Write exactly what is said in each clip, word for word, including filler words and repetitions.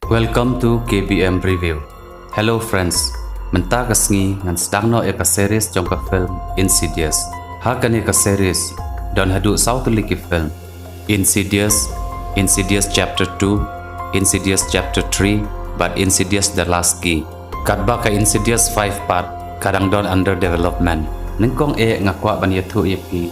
Welcome to K B M Review. Hello friends, mynta ka sngi ngan sdang noh ïa ka series jong ka film Insidious. Ha kane ka series don haduh saw tylli ki film: Insidious, Insidious Chapter two, Insidious Chapter three, bad Insidious The Last Key. Katba ka Insidious five part ka dang don under development, nyngkong eh nga kwah ban ïathuh ïa phi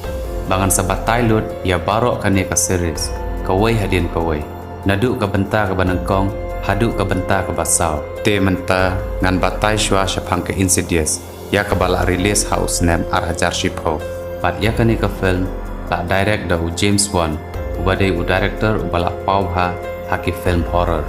ba ngan sa batai lut ïa baroh kane ka series, kawei hadien kawei, naduh ka bynta kaba nyngkong haduh ka bynta kaba saw. Te mynta ngan batai shuwa shaphang ka Insidious, ïa kaba la release ha u snem ar hajar shiphew. Bad ïa kane ka film la direct da u James Wan, uba dei u director uba la paw bha ha ki film horror.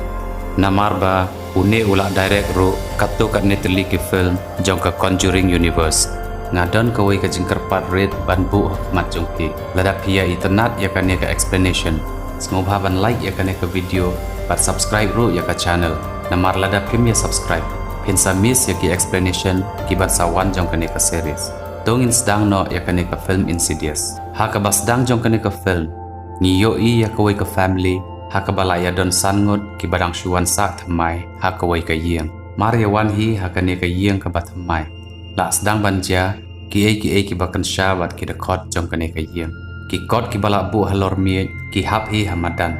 Namar ba une u la direct ruh katto katne tylli ki film jong ka Conjuring Universe. Nga don kawei ka jingkyrpad rit ban buh ha khmat jong phi. Lada phi ïa itynnad ïa kane ka explanation, sngewbha ban like ïa kane ka video bad subscribe ruh ïa ka channel. Namar lada phim ïa subscribe, phin sa miss ïa ki explanation kiban sa wan jong kane ka series. To ngin sdang noh ïa kane ka film Insidious. Ha kaba sdang jong kane ka film, ngi ïohi ïa kawei ka family ha kaba la ïa don san ngut kiba dang shu wan sah thymmai ha kawei ka ïing. Mar ïa wan hi ha kane ka ïing kaba thymmai, la sdang ban jia kiei kiei kiba kynsha bad ki dkhot jong kane ka ïing. Ki kot kiba la buh halor miej ki hap hi ha madan.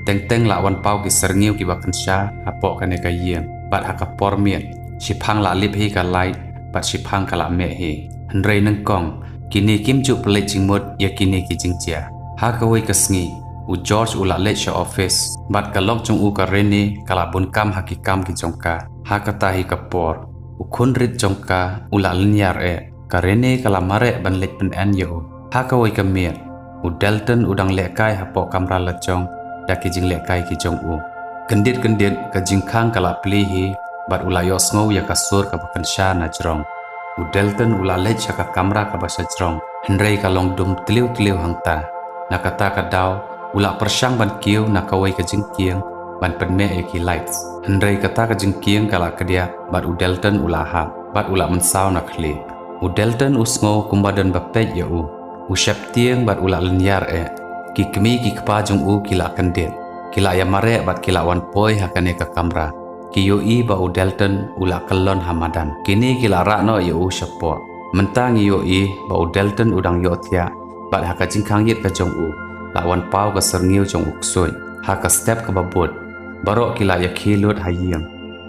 Teng teng la wan paw ki syrngiew kiba kynsha hapoh kane ka ïing, bad ha ka por miet shiphang la lip hi ka light bad shiphang ka la meh hi. Hynrei nyngkong kine kim ju pynleit jingmut ïa kine ki jingjia. Ha kawei ka sngi u George u la leit sha office, bad ka lok jong u ka Renee ka la bun kam ha ki kam ki jong ka. Ha kata hi ka por u khun rit jong ka u la lynñiar eh. Ka Renee ka la mareh ban leit pyneng ïa u. Ha kawei ka miet u Dalton u dang lehkai hapoh kamra lajong da ki jinglehkai ki jong u. Kyndit kyndit ka jingkhang ka la plie hi, bad u la ïohsngew ïa ka sur kaba kynsha na jrong. U Dalton u la leit sha ka kamra kaba sha jrong, hynrei ka long dum tliw tliw hangta. Na kata ka daw u la pyrshang ban kiew na kawei ka jingkieng ban pynmeh ïa ki lights, hynrei kata ka jingkieng ka la kdiah bad u Dalton u la hap bad u la mynsaw na khlieh. U Dalton u sngew kumba don ba peit ïa u. U sheptieng bad u la lynñiar eh. Ki kmie ki kpa jong u ki la kyndit. Ki la ïa mareh bad ki la wan poi ha kane ka kamra. Ki ïohi ba u Dalton u la kyllon ha madan. Kine ki la rah noh ïa u shapoh. Mynta ngi ïohi ba u Dalton u dang ïohthiah, bad ha ka jingkhang ïit ka jong u la wan paw ka syrngiew jong u ksuid ha ka step kaba bud. Baroh ki la ïa khie lut ha ïing,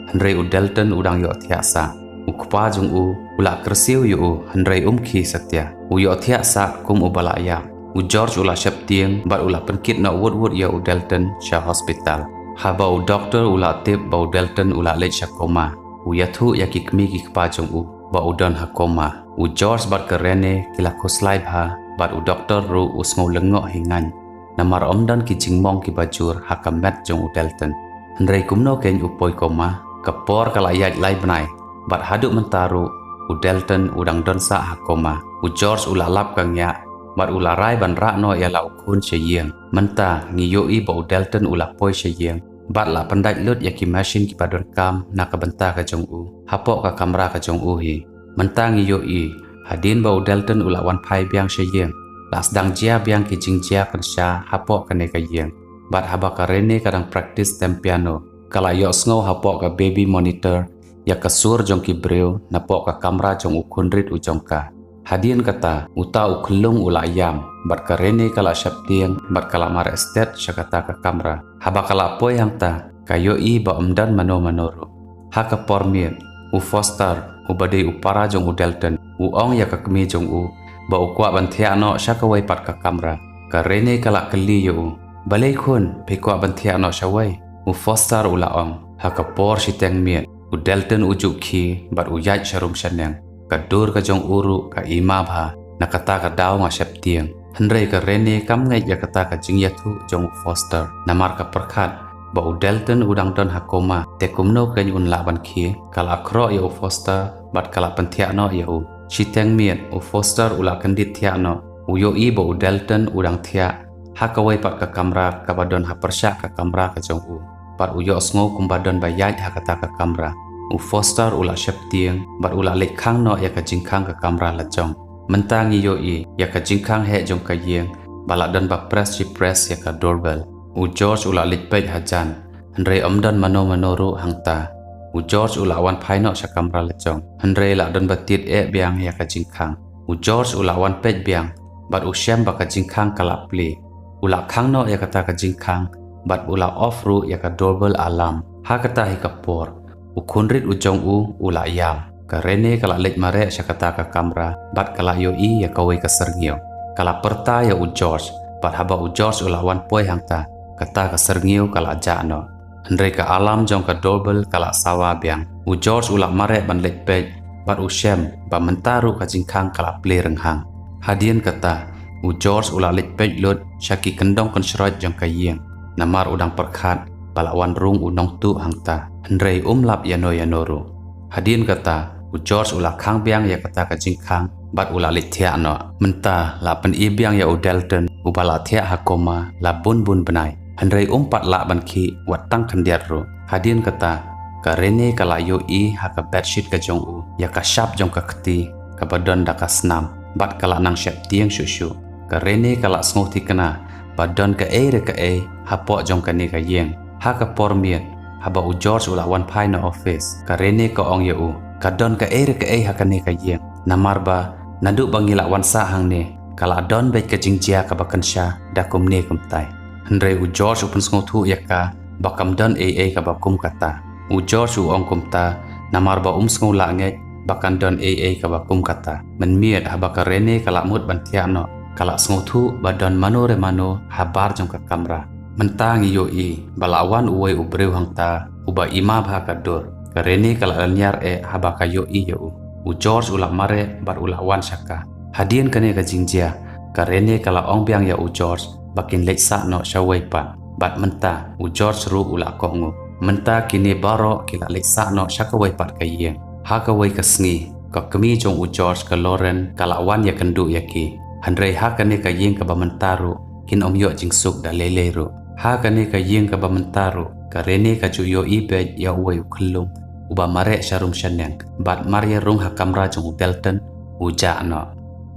hynrei u Dalton u dang ïohthiah sah. U kpa jong u u la kyrsiew ïa u, hynrei um khie satia. U ïohthiah sah kum uba la ïap. U George u la sheptieng bad u la pynkit noh wut wut ïa u Dalton sha hospital. Haba u doktor u la tip ba u Dalton u la leit sha coma, u ïathuh ïa ki kmie ki kpa jong u ba u don ha coma. U George bad ka Renee ki la khuslai bha, bad u doktor ruh u sngew lyngngoh hi ngan, namar ym don ki jingmong kiba jur ha ka met jong u Dalton. Hynrei kumno kein u poi coma? Ka por ka la ïaid lai bnai, bad haduh mynta ruh u Dalton u dang don sah ha coma. U George u la lap ka ngiah bad u la rai ban rah noh ïa la u khun sha ïing. Mynta ngi ïohi ba u Dalton u la poi sha ïing bad la pyndait lut ïa ki machine kiba donkam na ka bynta ka jong u hapoh ka kamra ka jong u hi. Mynta ngi ïohi hadien ba u Dalton u la wan phai biang sha ïing, la sdang jia biang ki jingjia kynsha hapoh kane ka ïing. Bad haba ka Renee ka dang practice tem piano, ka la ïohsngew hapoh ka baby monitor ïa ka sur jong ki briew napoh ka kamra jong u khun rit u jong ka. Hadien kata uta u khyllung u la ïam, bad ka Renee ka la sheptieng bad ka la mareh stet sha kata ka kamra. Haba ka la poi hangta ka ïohi ba ym don mano mano ruh. Ha ka por miet u Foster uba dei u para jong u Dalton u ong ïa ka kmie jong u ba u kwah ban thiah noh sha kawei pat ka kamra. Ka Renee ka la kylli ïa u, balei khun, phi kwah ban thiah noh sha wei? U Foster u la ong. Ha ka por shiteng miet u Dalton u ju khie bad u ïaid sha rum sha neng. Ka dur ka jong u ruh ka ima bha. Na kata ka daw nga sheptieng. Hynrei ka Renee kam ngeit ïa kata ka jingïathuh jong u Foster, namar ka pyrkhat ba u Dalton u dang don ha coma, te kumno kein un lah ban khie. Ka la khroh ïa u Foster bad ka la pynthiah noh ïa u. Shiteng miet u Foster u la kyndit thiah noh. U ïohi ba u Dalton u dang thiah ha kawei pat ka kamra kaba don ha pyrshah ka kamra ka jong u. Bad u ïohsngew kumba don ba ïaid ha kata ka kamra. U Foster u la sheptieng bad u la leit khang noh ïa ka jingkhang ka kamra lajong. Mynta ngi ïohi ïa ka jingkhang heh jong ka ïing ba la don ba press shi press ïa ka doorbell. U George u la leit peit hajan, Hynrei ym don mano mano ruh hangta. U George u la wan phai noh sha kamra la jong. Hynrei la don ba tied eh biang ïa ka jingkhang. U George u la wan peit biang bad u shem ba ka jingkhang ka la plie. U la khang noh ïa kata ka jingkhang bad u la off ruh ïa ka doorbell alarm. Ha kata hi ka por, u khun rit u jong u u la ïam. Ka Rene ka la leit mareh sha kata ka kamra bad ka la ïohi ïa kawei ka syrngiew. Ka la pyrta ïa u George bad haba u George u la wan poi hangta, kata ka syrngiew ka la jah noh. Hynrei ka alarm jong ka doorbell ka la sawa biang. U George u la mareh ban leit peit bad u shem ba mynta ruh ka jingkhang ka la plie rynghang. Hadien kata, u George u la leit peit lut sha ki kyndong kynshroit jong ka ïing. Namar u dang pyrkhat ba la wan rung u nongtuh hangta. Hynrei um lap ïano ïano ruh. Hadien kata, u George u la khang biang ïa kata ka jingkhang bad u la leit thiah noh. Mynta la pyni biang ïa u Dalton uba la thiah ha coma la bun bun bnai. Hynrei um pat lah ban khih wat tang khyndiat ruh. Hadien kata, ka Rene ka la ïohi ha ka bedsheet ka jong u ïa ka shap jong ka kti kaba don da ka snam bad ka la nang sheptieng shuh shuh. Ka Rene ka la sngewthikna ba don kaei re kaei hapoh jong kane ka ïing. Ha ka por miet, haba u George u la wan phai na office, ka Rene ka ong ïa u, ka don kaei re kaei ha kane ka ïing. Namar ba naduh ba ngi la wan sah hangne, ka la don beit ka jingjia kaba kynsha da kumne kumtai. Hynrei u George u pynsngewthuh ïa ka ba kam don ei ei kaba kum kata. U George u ong kumta namar ba um sngew lah ngeit ba kan don ei ei kaba kum kata. Mynmiet haba ka Rene ka la mut ban thiah noh, ka la sngewthuh ba don mano re mano habar jong ka kamra. Mynta ngi ïohi ba la wan uwei u briew hangta uba ima bha ka dur. Ka Rene ka la lynñiar eh haba ka ïohi ïa u. U George u la mareh bad u la wan sha ka. Hadien kane ka jingjia, ka Rene ka la ong biang ïa u George ba kin leit sah noh shawei pat. Bad mynta u George ruh u la kohnguh. Mynta kine baroh ki la leit sah noh sha kawei pat ka ïing. Ha kawei ka sngi, ka kmie jong u George, ka Lauren, ka la wan ïakynduh ïa ki. Hynrei ha kane ka ïing kaba mynta ruh kin ym ïoh jingsuk da lei lei ruh. Ha kane ka ïing kaba mynta ruh, ka Rene ka ju ïohi beit ïa uwei u khyllung uba mareh sha rum sha neng bad mar ïa rung ha kamra jong u Dalton u jah noh.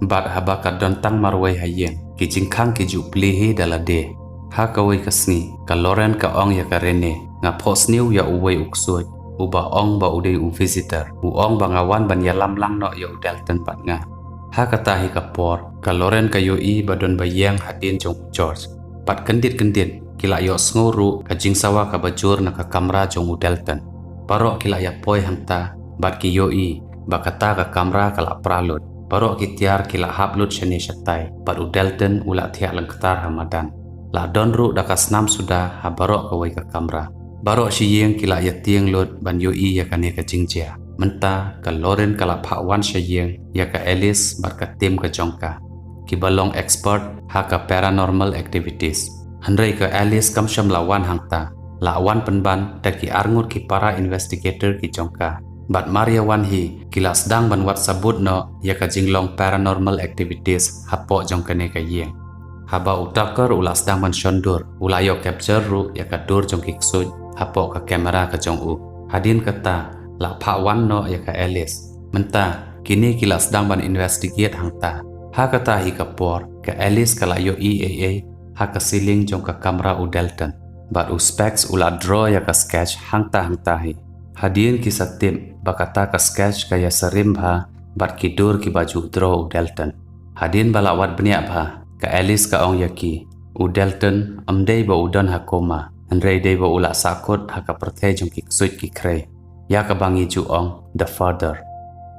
Bad haba ka don tang marwei ha ïing, ki jingkhang ki ju plie hi da lade. Ha kawei ka sngi, ka Lauren ka ong ïa ka Rene, nga phohsniew ïa uwei u ksuid uba ong ba u dei u visitor. U ong ba nga wan ban ïalam lang noh ïa u Dalton bad nga. Ha kata hi ka por, ka Lauren ka ïohi ba don ba ïeng hadien jong u George. Bad kyndit kyndit, ki la ïohsngew ruh ka jingsawa kaba jur na ka kamra jong u Dalton. Baroh ki la ïa poi hangta bad ki ïohi ba kata ka kamra ka la pra lut. Baroh ki tiar ki la hap lut shane shatai bad u Dalton u la thiah lyngktar ha madan. La don ruh da ka snam suda ha baroh kawei ka kamra. Baroh shi ïing ki la ïa tieng lut ban ïohi ïa kane ka jingjia. Mynta ka Lauren ka la phah wan sha ïing ïa ka Alice bad ka team ka jong ka, kiba long expert ha ka paranormal activities. Hynrei ka Alice kam shym la wan hangta, la wan pynban da ki arngut ki para investigator ki jong ka. Bad mar ïa wan hi, ki la sdang ban wad sabut noh ïa ka jinglong paranormal activities hapoh jong kane ka ïing. Haba u Tucker u la sdang ban shon dur, u la ïoh capture ruh ïa ka dur jong ki ksuid hapoh ka kamera ka jong u. Hadien kata, la phah wan noh ïa ka Alice. Mynta, kine ki la sdang ban investigate hangta. Ha kata hi ka por, ka Alice ka la ïohi ei ei ha ka ceiling jong ka kamra u Dalton. Bad u Specs u la draw ïa ka sketch hangta hangta hi. Hadien ki sa tip ba kata ka sketch ka ïa sarim bha bad ki dur kiba ju draw u Dalton. Hadien ba la wad bniah bha, ka Alice ka ong ïa ki, u Dalton ym dei ba u don ha coma, hynrei dei ba u la sahkut ha ka pyrthei jong ki ksuid ki khrei, ïa kaba ngi ju ong the further.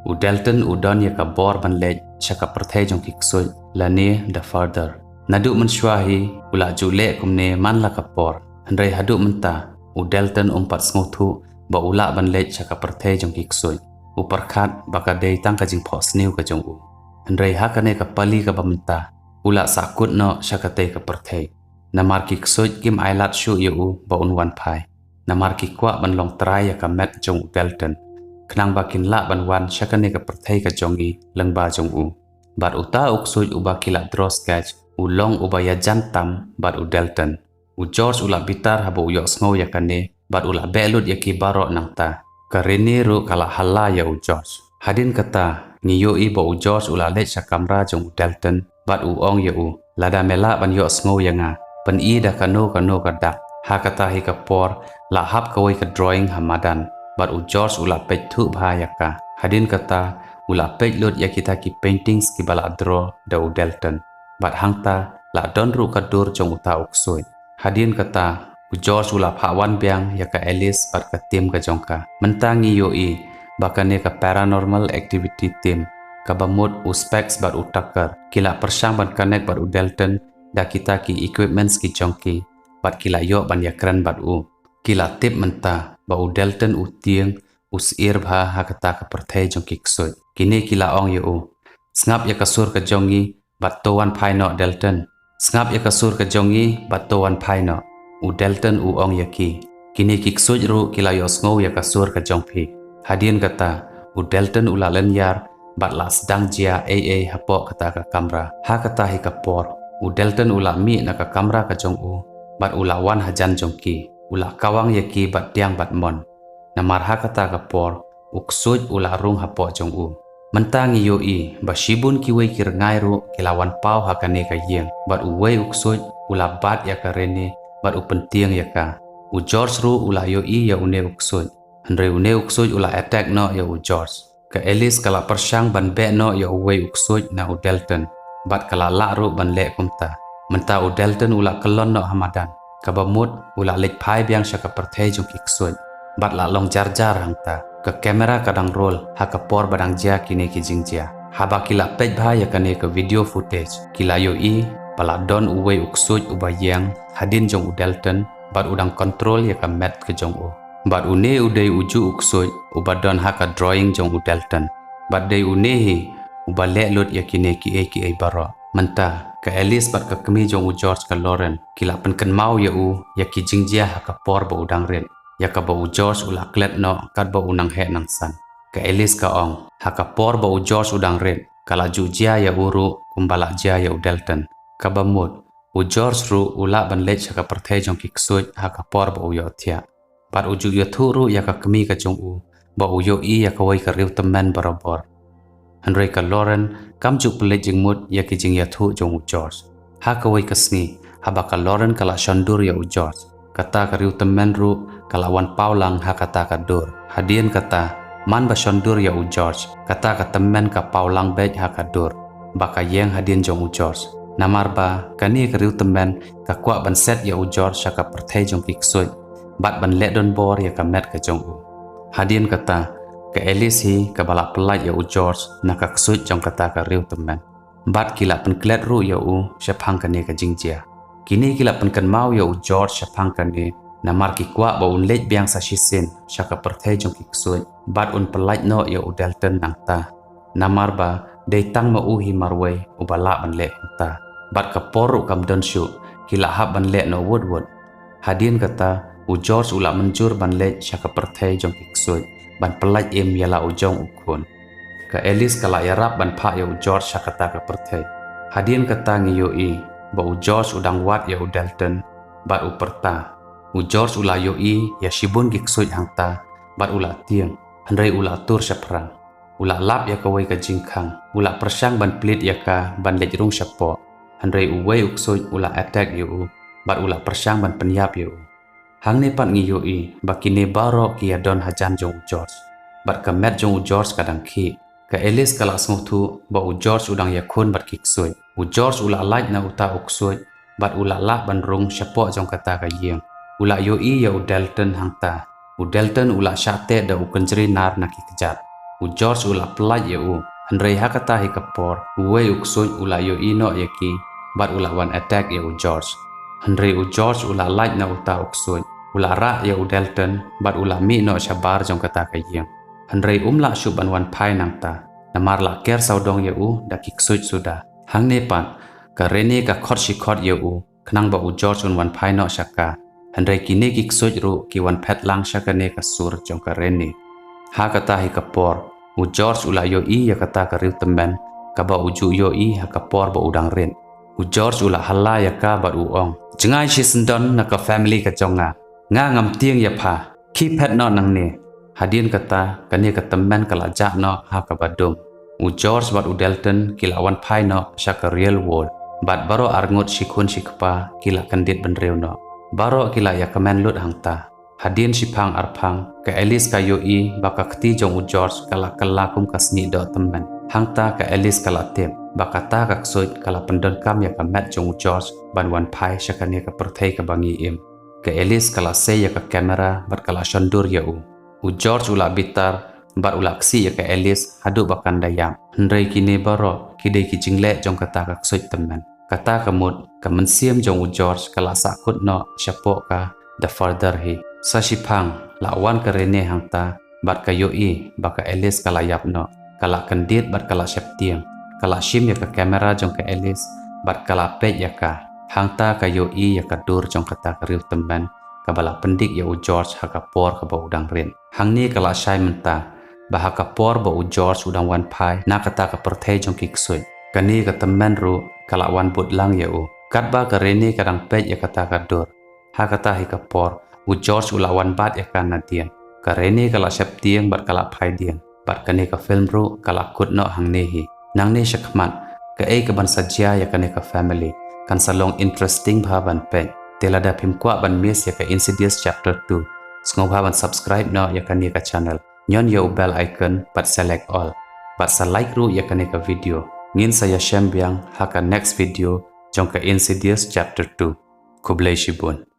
U Dalton u don ïa ka bor ban leit sha ka pyrthei jong ki ksuid lane the further. Naduh mynshuwa hi u la ju leh kumne man la ka por, hynrei haduh mynta u Dalton um pat sngewthuh ba u lah ban leit sha ka pyrthei jong ki ksuid. U pyrkhat ba ka dei tang ka jingphohsniew ka jong u. Hynrei ha kane ka pali kaba mynta, u la sahkut noh sha katei ka pyrthei. Namar ki ksuid kim ailad shuh ïa u ba un wan phai. Namar ki kwah ban long trai ïa ka met jong u Dalton, khnang ba kin lah ban wan sha kane ka pyrthei ka jong ngi lyngba jong u. Bad uta u ksuid uba ki la draw sketch u long uba ïajan tam bad u Dalton. U George u la bitar haba u ïohsngew ïa kane, bad u la beh lut ïa ki baroh nangta. Ka Rene ruh ka la halla ïa u George. Hadien kata, ngi ïohi ba u George u la leit sha kamra jong u Dalton, bad u ong ïa u, lada me lah ban ïohsngew ïa nga, pyni da kano kano ka dak. Ha kata hi ka por, La hap kawei ka drawing ha madan, bad u George u la peit thuh bha ïa ka. Hadien kata, u la peit lut ïa kita ki paintings kiba la draw da u Dalton. Bad hangta, la don ruh ka dur jong uta u ksuid. Hadien kata, u George u la phah wan biang ïa ka Alice bad ka team ka jong ka. Mynta ngi ïohi ba kane ka Paranormal Activity team, kaba mut u Specs bad u Tucker, ki la pyrshang ban connect bad u Dalton da kita ki equipments ki jong ki, bad ki la ïoh ban ïakren bad u. Ki la tip mynta ba u Dalton u tieng, u syier bha ha kata ka pyrthei jong ki ksuid. Kine ki la ong ïa u, "Sngap ïa ka sur ka jong ngi, bad to wan phai noh, Dalton. Sngap ïa ka sur ka jong ngi, bad to wan phai noh," u Dalton u ong ïa ki. "Kine ki ksuid ruh ki la ïohsngew ïa ka sur ka jong phi." Hadien kata, u Dalton u la lynñiar, bad la sdang jia ei ei hapoh kata ka kamra. Ha kata hi ka por, u Dalton u la mih na ka kamra ka jong u, bad u la wan hajan jong ki. U la kawang ïa ki bad diang bad mon. Namar ha kata ka por, u ksuid u la rung hapoh jong u. Mynta ngi ïohi ba shibun kiwei ki rngai ruh ki la wan paw ha kane ka ïing, bad uwei u ksuid u la bat ïa ka Renee, bad u pyntieng ïa ka. U George ruh u la ïohi ïa une u ksuid. Hynrei une u ksuid u la attack noh ïa u George. Ka Alice ka la pyrshang ban beh noh ïa uwei u ksuid na u Dalton, bad ka la lah ruh ban leh kumta. Mynta u Dalton u la kyllon noh ha madan, kaba mut u la leit phai biang sha ka pyrthei jong ki ksuid. Bad la long jar jar hangta, ka kamera ka dang roll ha ka por ba dang jia kine ki jingjia. Haba ki la peit bha ïa kane ka video footage, ki la ïohi ba la don uwei u ksuid uba ïeng hadien jong u Dalton, bad u dang control ïa ka met ka jong u. Bad une u dei ujuh u ksuid uba don ha ka drawing jong u Dalton. Bad dei une hi uba leh lut ïa kine kiei kiei baroh. Mynta, ka Alice bad ka kmie jong u George, ka Lauren, ki la pynkynmaw ïa u ïa ki jingjia ha ka por ba u dang rit, ïa kaba u George u la klet noh katba u nang heh nang san. Ka Alice ka ong, ha ka por ba u George u dang rit, ka la ju jia ïa u ruh kumba la jia ïa u Dalton. Kaba mut, u George ruh u lah ban leit sha ka pyrthei jong ki ksuid ha ka por ba u ïohthiah. Bad u ju ïathuh ruh ïa ka kmie ka jong u ba u ïohi ïa kawei ka riewtymmen barabor. Hynrei ka Lauren kam ju pynleit jingmut ïa ki jingïathuh jong u George. Ha kawei ka sngi, haba ka Lauren ka la shon dur ïa u George, kata ka riewtymmen ruh ka la wan paw lang ha kata ka dur. Hadien kata, man ba shon dur ïa u George, kata ka tymmen ka paw lang beit ha ka dur, ba ka ïeng hadien jong u George. Namar ba kane ka riewtymmen ka kwah ban set ïa u George sha ka pyrthei jong ki ksuid, bad ban leh donbor ïa ka met ka jong u. Hadien kata, ka Alice hi kaba la pyllait ïa u George na ka ksuid jong kata ka riewtymmen. Bad ki la pynklet ruh ïa u shaphang kane ka jingjia. Kine ki la pynkynmaw ïa u George shaphang kane, namar ki kwah ba un leit biang sa shisien sha ka pyrthei jong ki ksuid, bad un pyllait noh ïa u Dalton nangta. Namar ba dei tang ma u hi marwei uba lah ban leh kumta. Bad ka por ruh kam don shuh, ki la hap ban leh noh wut wut. Hadien kata, u George u la mynjur ban leit sha ka pyrthei jong ki ksuid, ban pyllait im ïa la u jong u khun. Ka Alice ka la ïarap ban phah ïa u George sha kata ka pyrthei. Hadien kata ngi ïohi ba u George u dang wad ïa u Dalton, bad u pyrta. U George u la ïohi ïa shibun ki ksuid hangta, bad u la tieng, hynrei u la tur shaphrang. U la lap ïa kawei ka jingkhang, u la pyrshang ban plie ïa ka ban leit rung shapoh. Hynrei uwei u ksuid u la attack ïa u, bad u la pyrshang ban pynïap ïa u. Hangne pat ngi ïohi ba kine baroh ki ïadon hajan jong u George. Bad ka met jong u George ka dang khih. Ka Alice ka la sngewthuh ba u George u dang ïakhun bad ki ksuid. U George u la lait na uta u ksuid, bad u la lah ban rung shapoh jong kata ka ïing. U la ïohi ïa u Dalton hangta. U Dalton u la shah teh da u kynjri nar na ki kjat. U George u la pyllait ïa u. Hynrei ha kata hi ka por, uwei u ksuid u la ïohi noh ïa ki, bad u la wan attack ïa u George. Hynrei u George u la lait na uta u ksuid. U la rah ïa u Dalton, bad u la mih noh shabar jong kata ka ïing. Hynrei um lah shuh ban wan phai nangta, namar la ker sawdong ïa u da ki ksuid suda. Hangne pat, ka Renee ka khot shi khot ïa u, khnang ba u George un wan phai noh sha ka. Hynrei kine ki ksuid ruh ki wan phet lang sha kane ka sur jong ka Renee. Ha kata hi ka por, u George u la ïohi ïa kata ka riewtymmen, kaba u ju ïohi ha ka por ba u dang rit. U George u la hala ïa ka bad u ong, "Jngai shisyndon na ka family ka jong nga. Nga ngam tieng ïa pha. Khie phet noh nangne." Hadien kata, kane ka tymmen ka la jah noh ha kaba dum. U George bad u Dalton ki la wan phai noh sha ka real world. Bad baroh arngut shi khun shi kpa ki la kyndit bynriew noh. Baroh ki la ïakmen lut hangta. Hadien shiphang arphang, ka Alice ka ïohi ba ka kti jong u George ka la kylla kum ka snieh doh tymmen. Hangta ka Alice ka la tip ba kata ka ksuid ka la pyndonkam ïa ka met jong u George ban wan phai sha kane ka pyrthei kaba ngi im. Ka Alice ka la sei ïa ka kamera bad ka la shon dur ïa u. U George u la bitar bad u la ksih ïa ka Alice haduh ba kan da ïap. Hynrei kine baroh ki dei ki jingleh jong kata ka ksuid tymmen. Kata ka mut, ka mynsiem jong u George ka la sahkut noh shapoh ka The Father hi. Sa shiphang, la wan ka Renee hangta bad ka ïohi ba ka Alice ka la ïap noh. Ka la kyndit bad ka la sheptieng. Ka la shim ïa ka kamera jong ka Alice bad ka la peit ïa ka. Hangta ka ïohi ïa ka dur jong kata ka riew tymmen kaba la pyndik ïa u George ha ka por kaba u dang rit. Hangne ka la shai mynta ba ha ka por ba u George u dang wan phai na kata ka pyrthei jong ki ksuid, kane ka tymmen ruh ka la wan bud lang ïa u. Katba ka Renee ka dang peit ïa kata ka dur, ha kata hi ka por u George u la wan bat ïa ka nadien. Ka Renee ka la sheptieng bad ka la phai dien. Bad kane ka film ruh ka la kut noh hangne hi. Nangne shakhmat, kaei kaban sa jia ïa kane ka family? Kan sa long interesting bha ban peit. Te lada phim kwah ban miss ïa ka Insidious Chapter two, sngewbha ban subscribe noh ïa kane ka channel. Ñion ïa u bell icon bad select all. Bad sa like ruh ïa kane ka video. Ngin sa ïashem biang ha ka next video jong ka Insidious Chapter two. Khublei shibun.